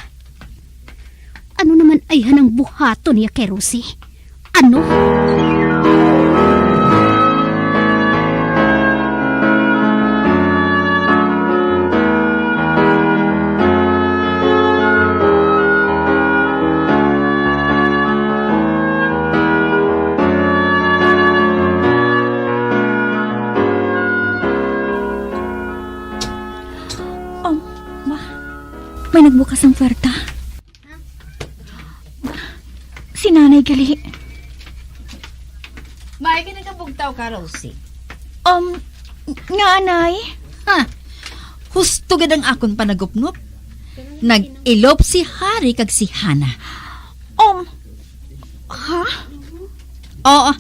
Ano naman ayhan ang buhaton niya kay Rosie? Ano? May nagbukas ang kwarta. Si Nanay gali. May ka nagabugtaw ka, Rosie? Um, nga, Nay? Ha? Husto gid ang akon panagupnop. Nag-elope si Harry kag si Hana. Um, ha? Oo.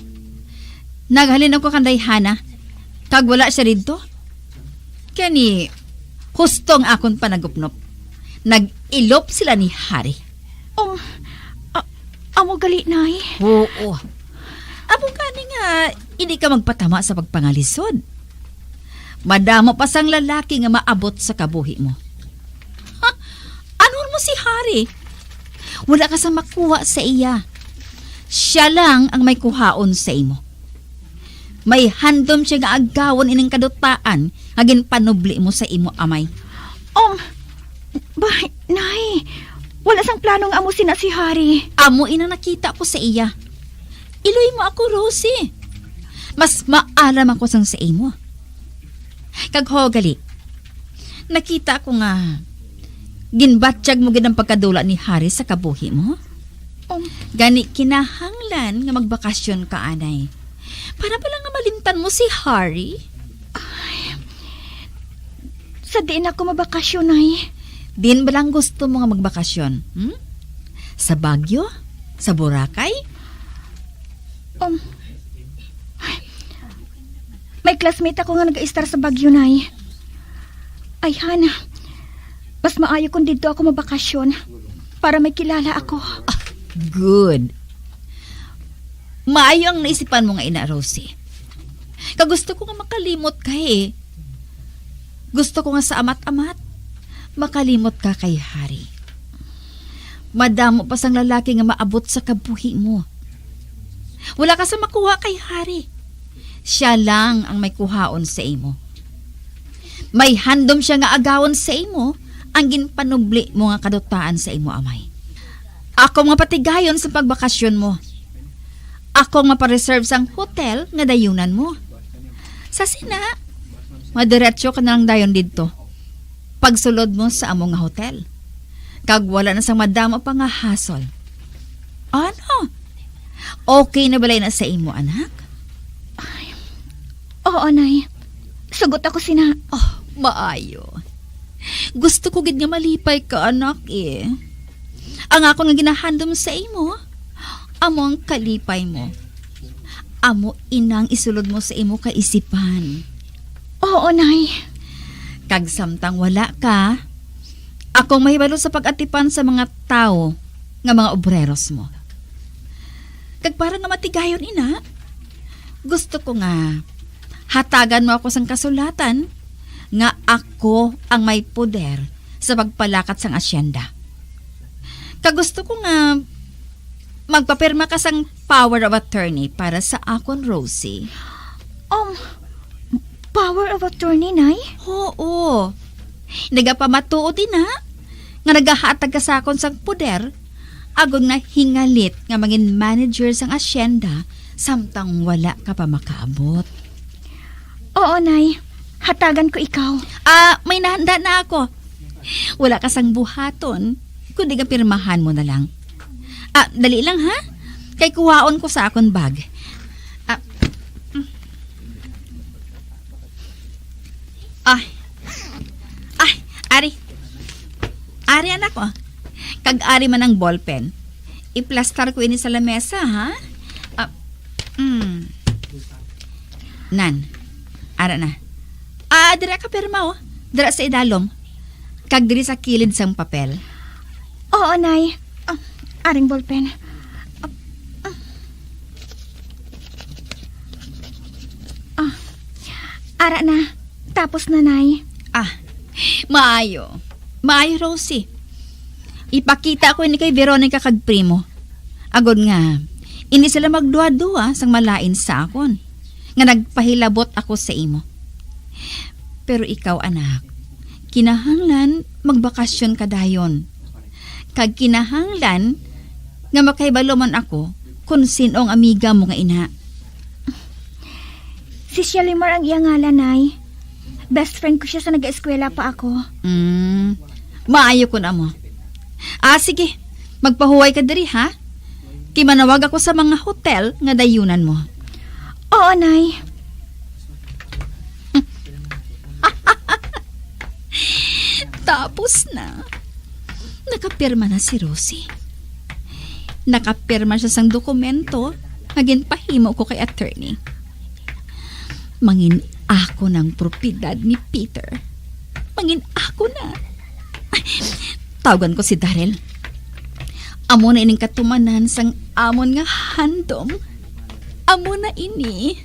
Naghalin ako kanday Hana. Kag wala siya didto. Kani, husto ang akon panagupnop. Nag-elope sila ni Harry. Um, a-, amo gali, Nay? Oo. Amo gani nga, hindi ka magpatama sa pagpangalisod. Madamo pa sang lalaki nga maabot sa kabuhi mo. Ha? Anhon mo si Harry? Wala ka sa makuha sa iya. Siya lang ang may kuhaon sa imo. May handom siya nga agawon ining kadutaan nga ginpanubli mo sa imo amay. Um, ba, Nay, wala sang plano nga amo sina si Harry. Amo ina nakita ko sa iya. Iloy mo ako, Rosie. Mas maalam ako sang sa imo. Kag ho, gali. Nakita ko nga ginbatyag mo gid ang pagkadula ni Harry sa kabuhi mo. Um, Gani, kinahanglan nga magbakasyon ka, anay. Para ba lang nga malimtan mo si Harry? Ay, sa diin ako mabakasyon, Nay? Diin ba lang gusto mo nga magbakasyon? Hmm? Sa Baguio? Sa Boracay? Um, ay, may classmate ako nga nag-istar sa Baguio, Nay. Ay, Hana, mas maayo kung didto ako mabakasyon para may kilala ako. Ah, good. Maayo ang naisipan mo nga ina, Rosie. Kag gusto ko nga makalimot ka, eh. Gusto ko nga sa amat-amat, makalimot ka kay Harry. Madamo pa sang lalaki nga maabot sa kabuhi mo. Wala ka sa makuha kay Harry. Siya lang ang may kuhaon sa imo. May handom siya nga agawon sa imo ang ginpanubli mo nga kadutaan sa imo amay. Ako nga patigayon sa pagbakasyon mo. Ako nga pa-reserve sang hotel nga dayunan mo. Sa sina, madiretso ka na lang dayon didto. Pagsulod mo sa amo nga hotel. Kag wala na sang madamo pa nga hasol. Ano? Okay na balay na sa imo, anak? Ay, oo, Nay. Sugot ako sina. Oh, maayo. Gusto ko gid nga malipay ka, anak, eh. Ang akon nga ginahandom sa imo, amo ang kalipay mo. Amo inang isulod mo sa imo kaisipan. Oo, Nay. Kag samtang wala ka, akong mahibalo sa pag-atipan sa mga tawo nga mga obreros mo. Kag para nga matigayon ina, gusto ko nga hatagan mo ako sang kasulatan nga ako ang may poder sa pagpalakat sang asyenda. Kag gusto ko nga magpapirma ka sang power of attorney para sa akon, Rosie. Um, power of attorney, Nay? Oo. Nagapamatuod ina nga nagahatag ka sa akon sang poder, agod nga hingalit nga mangin manager sang asyenda samtang wala ka pa makaabot. Oo, Nay. Hatagan ko ikaw. Ah, may nahanda na ako. Wala ka sang buhaton, kundi nga pirmahan mo na lang. Ah, dali lang, ha? Kay kuhaon ko sa akon bag. Ah, mm. Ah. Ah, ari. Ari, anak, oh. Kag ari man ang ballpen. Iplastar ko ini sa lamesa, ha? Ah, mm. Nan, ara na. Ah, dira ka pirma, oh. Dira sa idalom. Kag diri sa kilid sang papel. Oo, Nay. Ah, aring ballpen. Ah, ah. Ah, ara na. Tapos na, Nay. Ah, maayo. Maayo, Rosie. Ipakita ko ini kay Veronica kag Primo. Agod nga, hindi sila magduha-duha sang malain sa akon, nga nagpahilabot ako sa imo. Pero ikaw, anak, kinahanglan magbakasyon ka dayon. Kag kinahanglan nga makahibalo man ako kon sin-o ang amiga mo nga ina. Si Shelimar ang iya ngalan, Nay. Best friend ko siya sa nag-eskwela pa ako. Mm. Maayo kon amo. Ah, sige. Magpahuway ka diri, ha? Kay manawag ako sa mga hotel nga dayunan mo. Oo, Nay. Tapos na. Nakapirma na si Rosie. Nakapirma siya sang dokumento nga ginpahimo ko kay attorney. Mangin-ako ng propiedad ni Peter. Mangin-ako na. Tawgan ko si Daryl. Amo na ining katumanan sang amon nga handom. Amo na ini.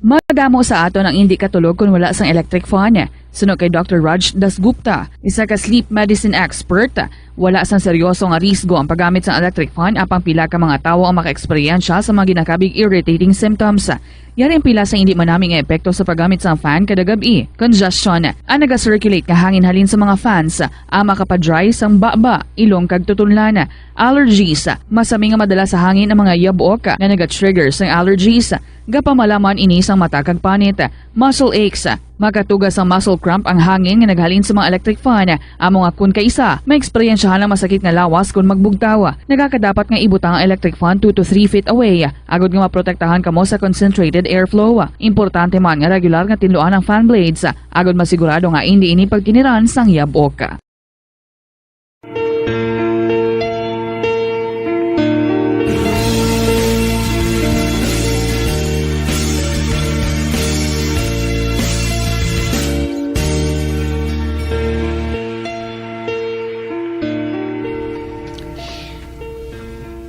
Madamo sa aton ang indi katulog kon wala sang electric fan. Suno kay Doctor Raj Dasgupta, isa ka sleep medicine expert, wala sang seryoso nga risgo ang paggamit sang electric fan, apang pila ka mga tawo ang makaeksperyensya sa mga ginakabig irritating symptoms. Yari ang pila sa indi manami nga epekto sa paggamit sang fan kada gab-i: congestion, ang naga-circulate nga hangin halin sa mga fans, ang makapadry sang baba, ilong kag tutunlan, allergies, masami nga madala sa hangin ang mga yabok nga naga-trigger sang allergies, gapamalaman ini sang mata kag panit, muscle aches, makatuga sang muscle cramp ang hangin nga naghalin sa mga electric fan, amo nga kon kaisa, maeksperiensyahan ang masakit nga lawas kon magbugtaw. Nagakadapat nga ibutang ang electric fan two to three feet away, agod nga maprotektahan kamo sa concentrated airflow. Importante man nga regular nga tinluan ang fan blades, agod masigurado nga indi ini pagkiniran sang yabok.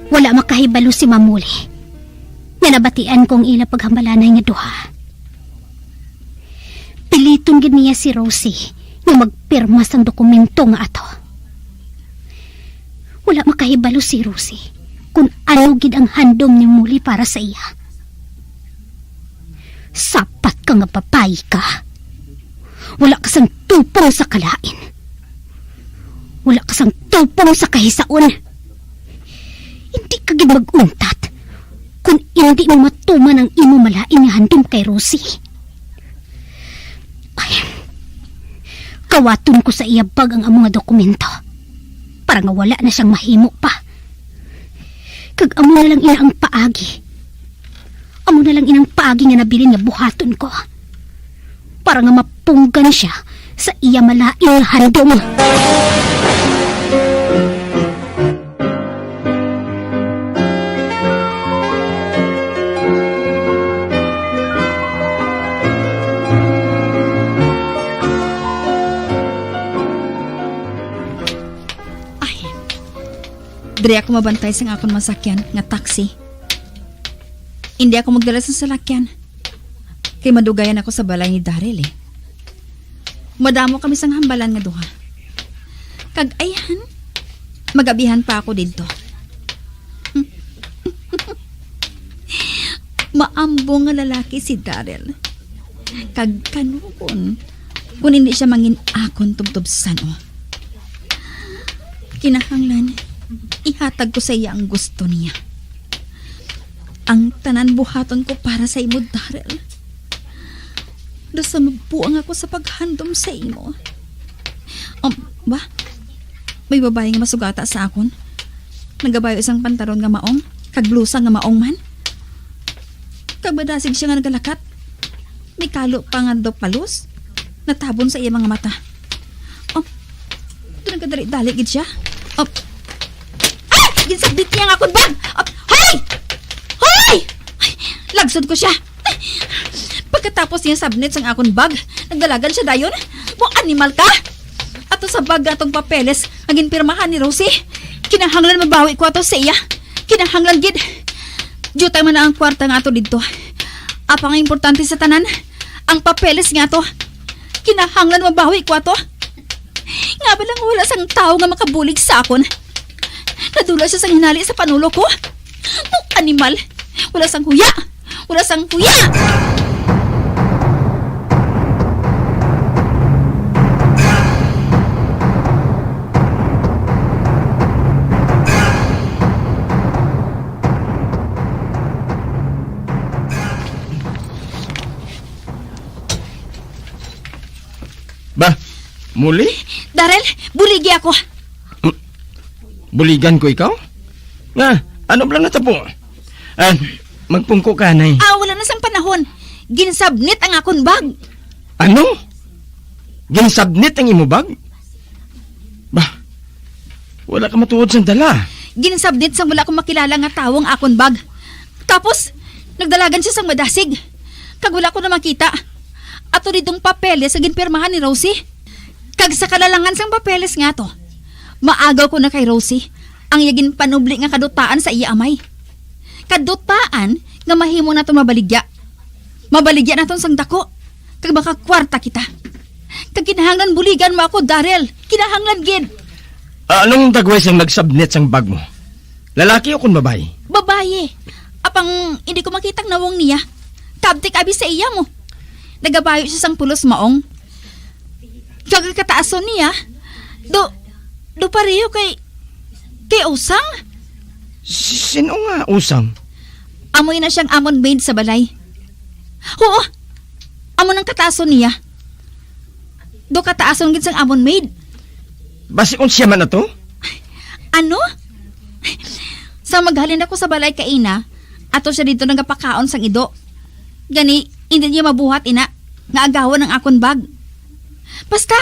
Wala makahibalo si Mamuli nga nabatian ko ang ila paghambalanay nga duha. Piliton gid niya si Rosie nga magpirma sang dokumento nga ato. Wala makahibalo si Rosie kon ano gid ang handom ni Muli para sa iya. Sapat ka nga babayi ka. Wala ka sang tupong sa kalain. Wala ka sang tupong sa kahisaon. Hindi ka gid mag-untat kon indi mo matuman ang imo malain nga handom kay Rosie. Ay, kawaton ko sa iya bag ang amo nga dokumento para nga wala na siyang mahimo pa. Kag amo na lang ina ang paagi. Amo na lang inang paagi nga nabilin nga buhaton ko para nga mapunggan siya sa iya malain nga handom. Ay, diri ako mabantay sang akon masakyan nga taxi. Hindi ako magdala sa salakyan. Kay madugayan ako sa balay ni Daryl, eh. Madamo kami sang hambalan nga duha. Kag ayhan, magabihan pa ako didto. Maambong nga lalaki si Daryl. Kag kanugon, kung hindi siya mangin-akon tubtob san-o. Kinahanglan, ihatag ko sa iya ang gusto niya. Ang tanan buhaton ko para sa imo, Daryl. Daw sa mabuang ako sa paghandom sa imo. Um, ba? May babayi nga masugata sa akon. Nagabayo sang pantalon nga maong, kag blusa nga maong man. Kag madasig siya nga nagalakat. May kalo pa nga daw palos natabon sa iya mga mata. Oh, ito nagkadali-dali gid siya. Oh. Ay! Ginsabit niya nga akong bag! Oh, hoy! Hoy! Ay, lagsod ko siya. Ay, pagkatapos niya sabnit sang akong bag, nagdalagan siya dayon. Mo animal ka! Ato sa bag nga atong papeles nga ginpirmahan ni Rosie. Kinahanglan mabawi ko ato sa iya. Kinahanglan gid. Diutay man na ang kwarta nga ato didto. Apang ang importante sa tanan, ang papeles nga ato. Kinahanglan mabawi ko ato. Nga ba lang wala sang tawo nga makabulig sa akon? Nadula siya sang hinali sa panulo ko. Mo animal. Wala sang huya. Wala sang huya. Muli? Darrell, buligi ako. Buligan ko ikaw? Nga, ano bala natabo? Ah, magpungko ka, Nay. Ah, wala na sang panahon. Ginsabnit ang akon bag. Ano? Ginsabnit ang imo bag? Bah, wala ka matuod sang dala. Ginsabnit sang wala ko makilala nga tawo ang akon bag. Tapos, nagdalagan siya sang madasig. Kag wala ko na makita. Ato didtong papeles nga ginpirmahan ni Rosie. Kag sa kalalangan sang papeles nga to, maagaw ko na kay Rosie ang iya ginpanubli nga kadutaan sa iya amay. Kadutaan nga mahimo naton mabaligya. Mabaligya naton sang dako, kag makakwarta kita. Kag kinahanglan buligan mo ako, Darrell. Kinahanglan gid. Ah, anong dagway sang nagsabnit sang bag mo? Lalaki o kon babayi? Babayi. Apang hindi ko makitang nawong niya. Kabtik abi sa iya mo. Nagabayo siya sang pulos maong. Kag ang kataason niya, do, do pareho kay, kay Usang? Sino nga Usang? Amo na siyang amon maid sa balay. Oo, amo nang kataason niya. Do kataason gid sang amon maid. Basi kung siya man ato? Ano? Sa maghalin ako sa balay kaina, ato siya didto nagapakaon sang ido. Gani, hindi niya mabuhat ina nga agawon ang akon bag. Basta,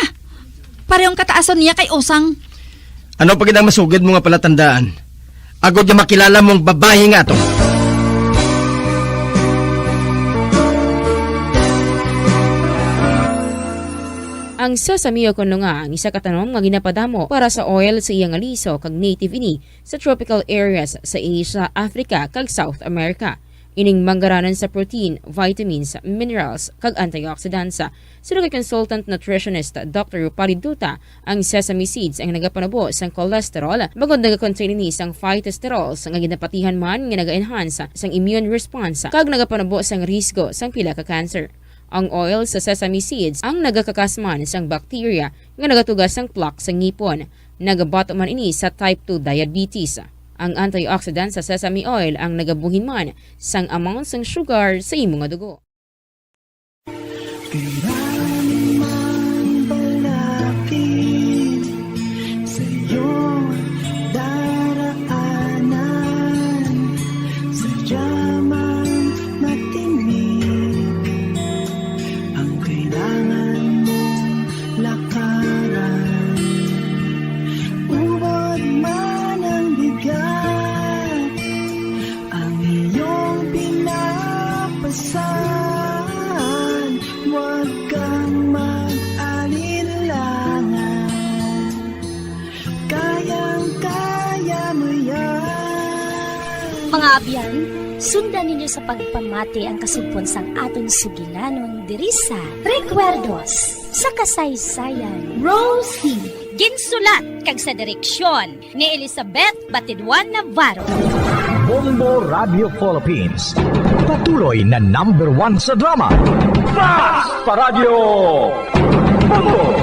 parehong kataason niya kay Usang. Ano pa gid ang masugid mo nga palatandaan? Agod nga makilala mo ang babayi nga ato. Ang sesame o kon lunga ang isa ka tanom nga ginapadamo para sa oil sa iya nga liso kag native ini sa tropical areas sa Asia, Africa, kag South America. Ining manggaranan sa protein, vitamins, minerals, kag antioxidants. Suno kay consultant nutritionist Doctor Rupali Duta, ang sesame seeds ang nagapanubo sang cholesterol, bangod nagakontain ini sang phytosterols nga ginapatihan man nga naga-enhance sang immune response kag nagapanubo sang risgo sang pila ka cancer. Ang oil sa sesame seeds ang nagakakas man sang bacteria nga nagatuga sang plaque sa ngipon. Nagabato man ini sa type two diabetes. Ang antioxidant sa sesame oil ang nagabuhin man sang amount sang sugar sa imo nga dugo. Kailangan man balakid sa iyong daraanan, sadya man matinik ang kailangan mong lakaran. Ubod man ang bigat, ang iyong pinapasan, huwag kang mag-alinlangan. Kayang-kaya mo yan. Mga abyan, sundan ninyo sa pagpamati ang kasugpon sang aton sugilanon diri sa Recuerdos sa Kasaysayan. Rosie. Ginsulat kag sa direksyon ni Elizabeth Batidwan Navarro. Bombo Radio Philippines, patuloy na number one sa drama. Fast Paradyo! Bombo!